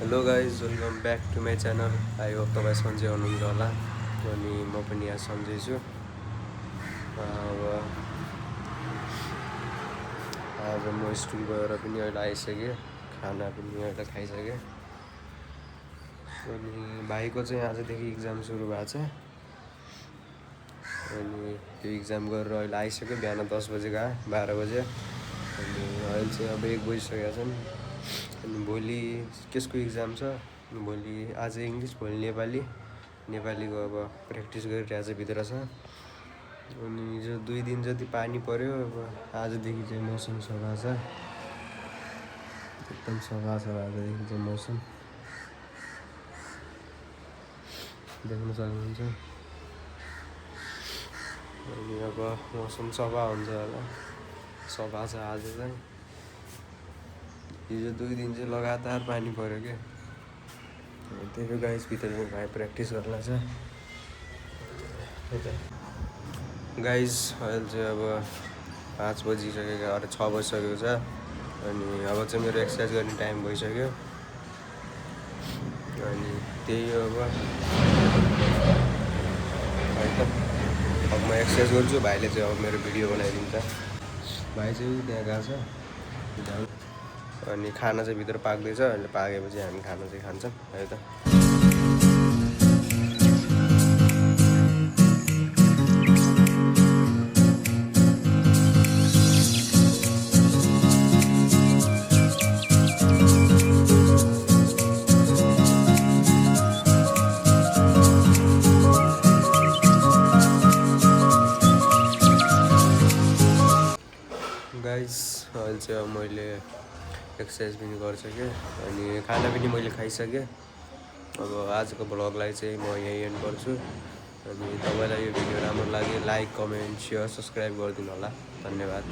Hello guys, welcome back to my channel. I hope तपाईँ सन्चै हुनुहुन्छ होला अनि म पनि यहाँ सन्चै छु। अब म स्कुल गएर पनि अहिले आइसकेँ, खाना पनि अहिले खाइसकेँ। अनि भाइको चाहिँ आजदेखि इक्जाम सुरु भएको छ अनि त्यो इक्जाम गरेर अहिले आइसक्यो। बिहान 10 बजे गयो, 12 बजे अनि अहिले चाहिँ अब 1 बजिसकेका छन्। अनि भोलि केसको इक्जाम छ? भोलि आज इङ्ग्लिस, भोलि नेपालीको अब प्र्याक्टिस गरिरहेको छ, भित्र छ। अनि हिजो 2 दिन जति पानी पर्यो। अब आजदेखि चाहिँ मौसम सफा छ, एकदम सफा छ आजदेखि चाहिँ मौसम, देख्न सक्नुहुन्छ। अनि अब मौसम सफा हुन्छ होला, सफा छ आज चाहिँ। हिजो 2 दिन चाहिँ लगातार पानी पर्यो क्या। त्यही हो गाइस, भित्र भाइ प्र्याक्टिस गर्नु छ गाइस। अहिले चाहिँ अब 5 बजिसकेको, अरे 6 बजिसकेको छ। अनि अब चाहिँ मेरो एक्सर्साइज गर्ने टाइम भइसक्यो। अनि त्यही हो अब म एक्सर्साइज गर्छु, भाइले चाहिँ अब मेरो भिडियो बनाइदिन्छ। भाइ चाहिँ त्यहाँ गएको छ। अनि खाना चाहिँ भित्र पाक्दैछ, अहिले पाकेपछि हामी खाना चाहिँ खान्छौँ है त। गाइस, अहिले चाहिँ अब मैले एक्सर्साइज पनि गरिसकेँ अनि खाना पनि मैले खाइसकेँ। अब आजको भ्लगलाई चाहिँ म यहीँ एन्ड गर्छु। अनि तपाईँलाई यो भिडियो राम्रो लाग्यो लाइक, कमेन्ट, सेयर, सब्सक्राइब गरिदिनु होला। धन्यवाद।